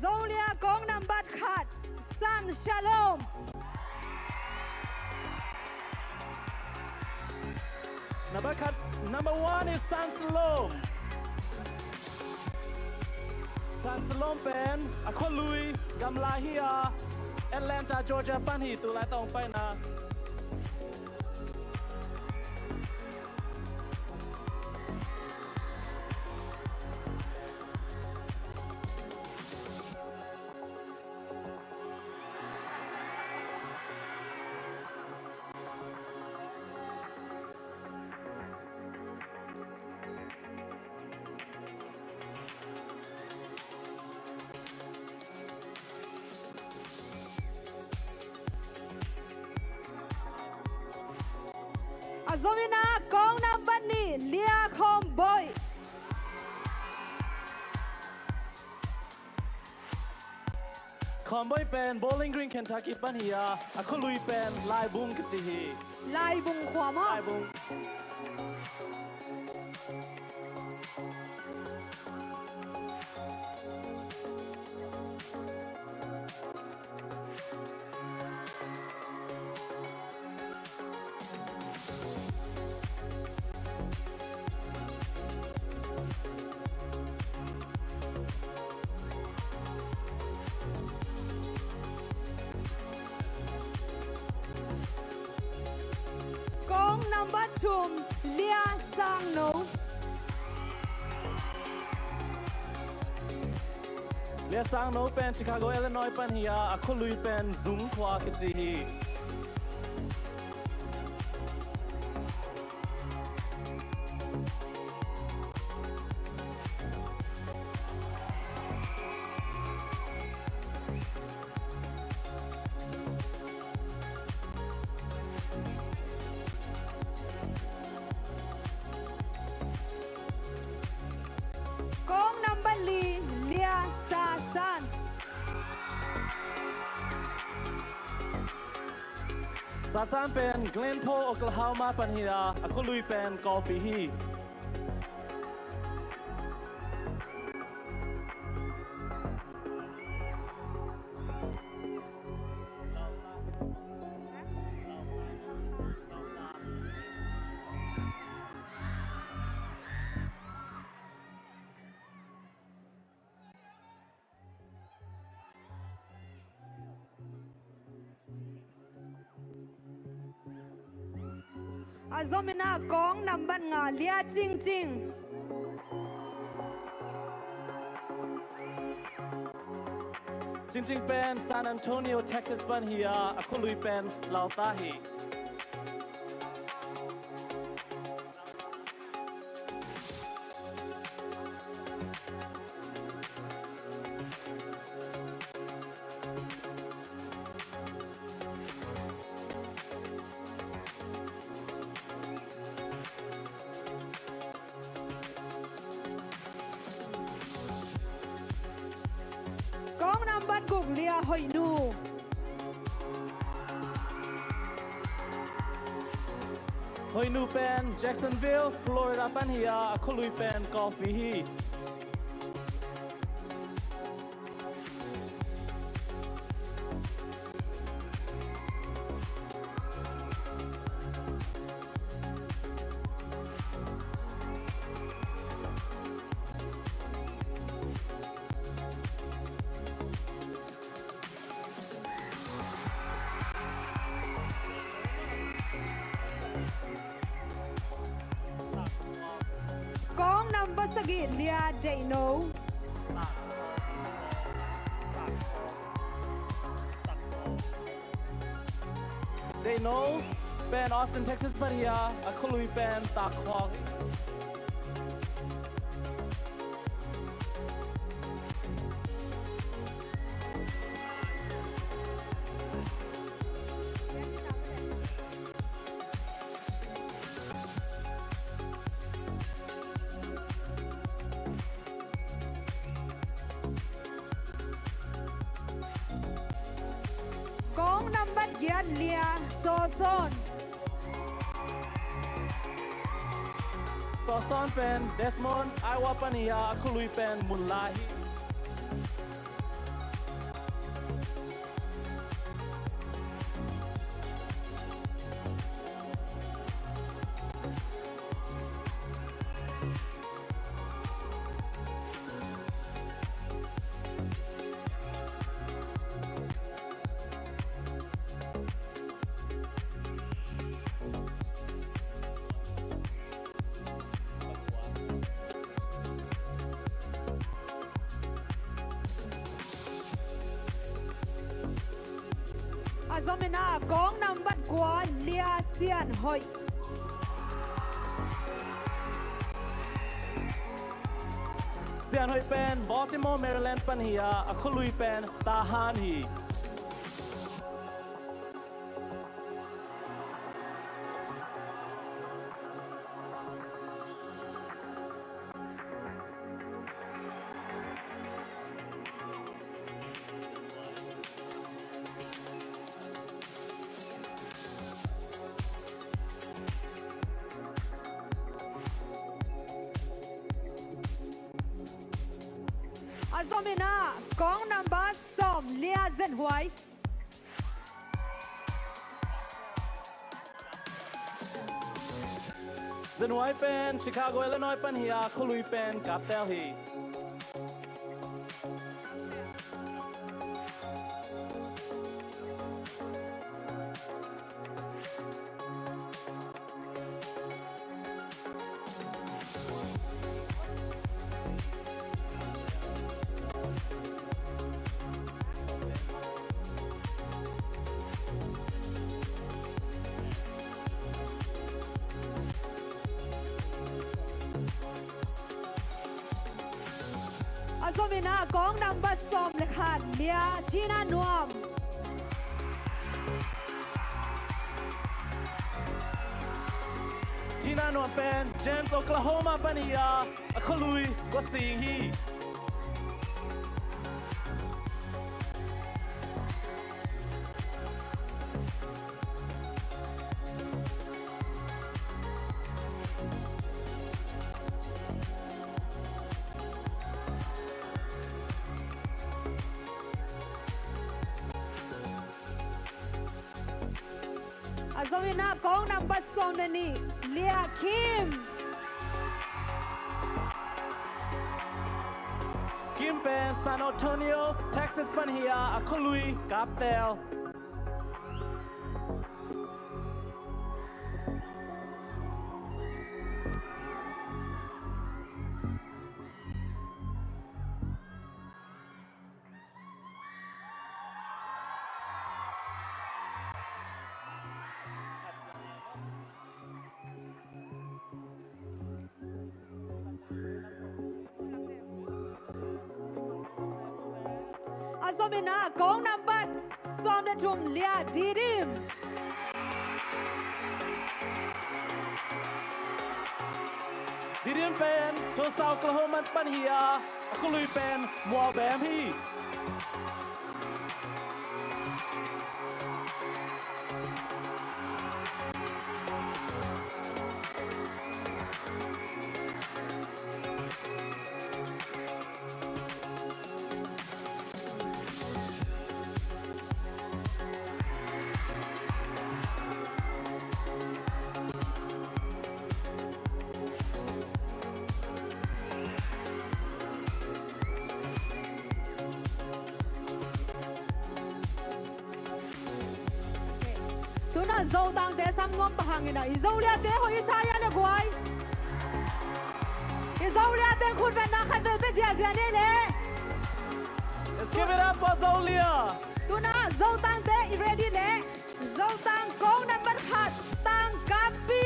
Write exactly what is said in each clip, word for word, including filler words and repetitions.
Zolia kong nambat khat, San Shalom. Nambat khat, number one is San Shalom. San Shalom pen a khualui gamla hi a, Atlanta, Georgia pan hi, tu laitah hong paina. A zom in ah kong nambat nih, Lia Khawm Bawi. Khawm Bawi pen Bowling Green, Kentucky pan hi a, a khualui pen Laibung kici hi. Laibung khua maw? Laibung. Kong nambat thum, Lia Sang No. Lia Sang No pen Chicago, Illinois pan hi a, a khualui pen Zung khua kici hi. Kong nambat li, Lia Sa San. Sa San pen Glenpool, Oklahoma pan hi a, a khualui pen Kawlpi hi. A zom in ah kong nambat nga, Lia Cingcing. Cingcing pen San Antonio, Texas pan hi a, a khualui pen Lauta hi. Kong nambat guk, Lia Hoih Nu. Hoih Nu pen Jacksonville, Florida pan hi a, a khualui pen Kawlpi hi. Kong nambat sagih, Lia Deih No. Deih No pen Austin, Texas pan hi a, a khualui pen Takhawk. Kong nambat giat, Lia Sawsawn. Sawsawn pen Des Moines, Iowa pan hi a, a khualui pen Munlai hi. A zom in ah kong nambat kua, Lia Sian Hoih. Sian Hoih pen Baltimore, Maryland pan hi a, a khualui pen Tahan hi. A zom in ah kong nambat sawm, Lia Zen Huai. Zen Huai pen Chicago, Illinois pan hi a, khualui pen Kaptel hi. A zom in ah kong nambat sawm le khat, Lia Tina Nuam. Tina Nuam pen James, Oklahoma pan hi a, a khualui Guasing hi. A zom in ah kong nambat sawm le nih, Lia Kim. Kim pen San Antonio, Texas pan hi a, a khualui Kaptel. A zom in ah kong nambat sawm le thum, Lia Didim. Didim pen Tulsa, Oklahoma pan hi a, a khualui pen Mualbem hi. Tu-in ah Zotangte sam nuam pah hang in ah, i Zoliate hoih i sa hia le guai? I Zoliate khutbetna khat bel pia ziahziah ni le. Let's give it up for Zolia. Tu-in ah Zotangte i ready le. Zotang kong nambat khat, Tang Kapi.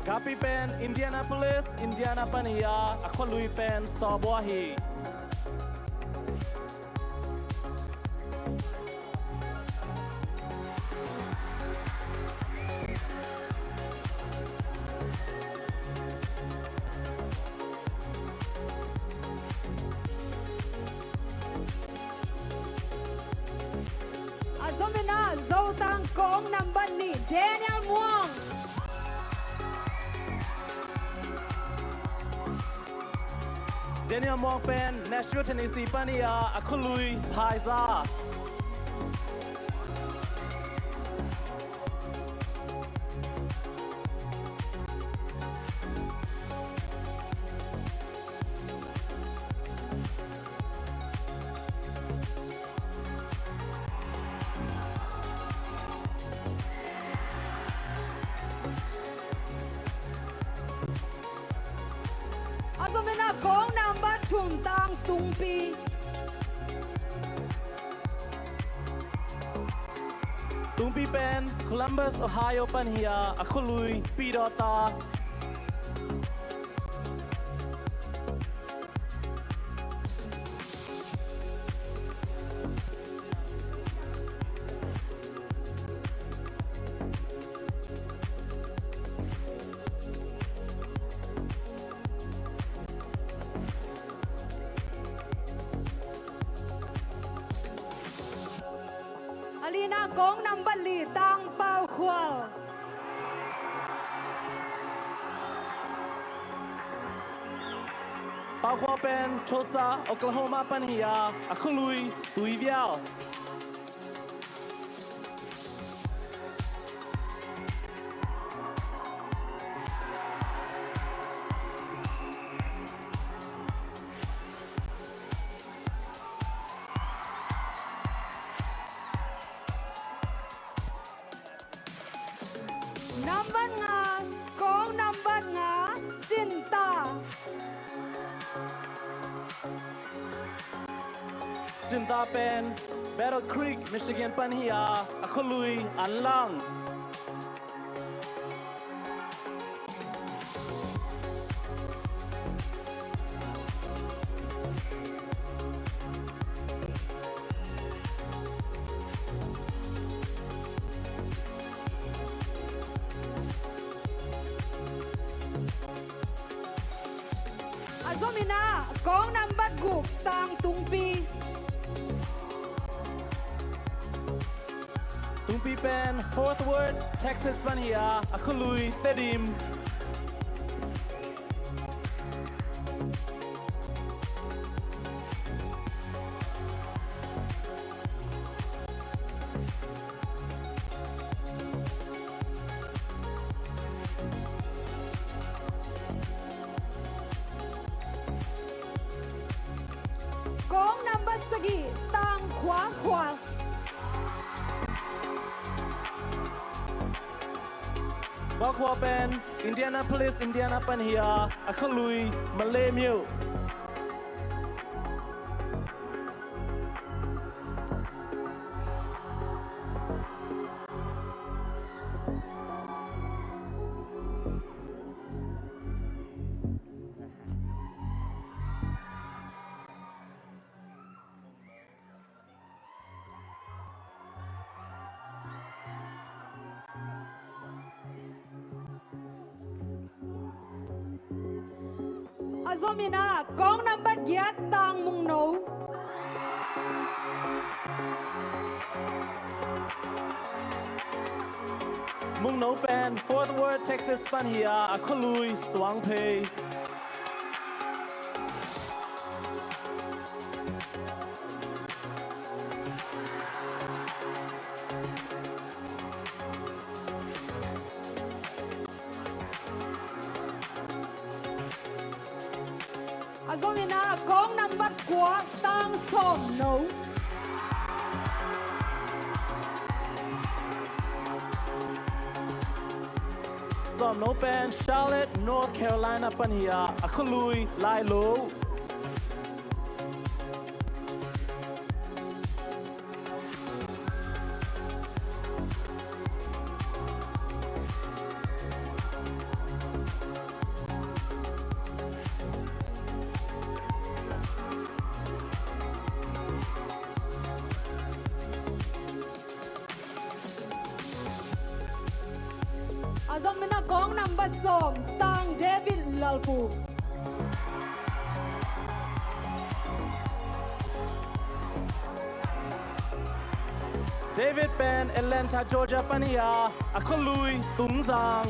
Kapi pen Indianapolis, Indiana pan hi a, a khualui pen Sawbua hi. A zom in ah Zotang kong nambat nih, Daniel Muang. Daniel Muang pen Nashville, Tennessee pan hi a, a khualui Phaiza. A zom in ah kong nambat thum, Tang Tungpi. Pen Columbus, Ohio pan hi a, a khualui Pidawta. A lina kawng nambat li Tang Pau Khual. Pau Khual pen Tulsa, Oklahoma pan hi a, a khualui Tui Viau. Nambat nga, kawng nambat nga, Cinta. Cinta pen Battle Creek, Michigan pan hi a, a khualui Anlang. A zom in ah kawng nambat guk Tang Tungpi. Tungpi pen Fort Worth, Texas pan hi a, a khualui Tedim. Kawng nambat sagih Tang Khua Khua. Khua Khua pen Indianapolis, Indiana pan hi a, a khualui Malay Myo. A zom in ah kawng nambat giat Tang Mungno. Mungno pen Fort Worth, Texas pan hi a, a khualui Suangphei. A zom in ah kawng nambat kua Tang Sawmno. Sawmno pen Charlotte, North Carolina pan hi a, a khualui Lailo. A zom in ah kawng nambat sawm Tang David Lalpu. David pen Atlanta, Georgia pan hi a, a khualui Tungzang.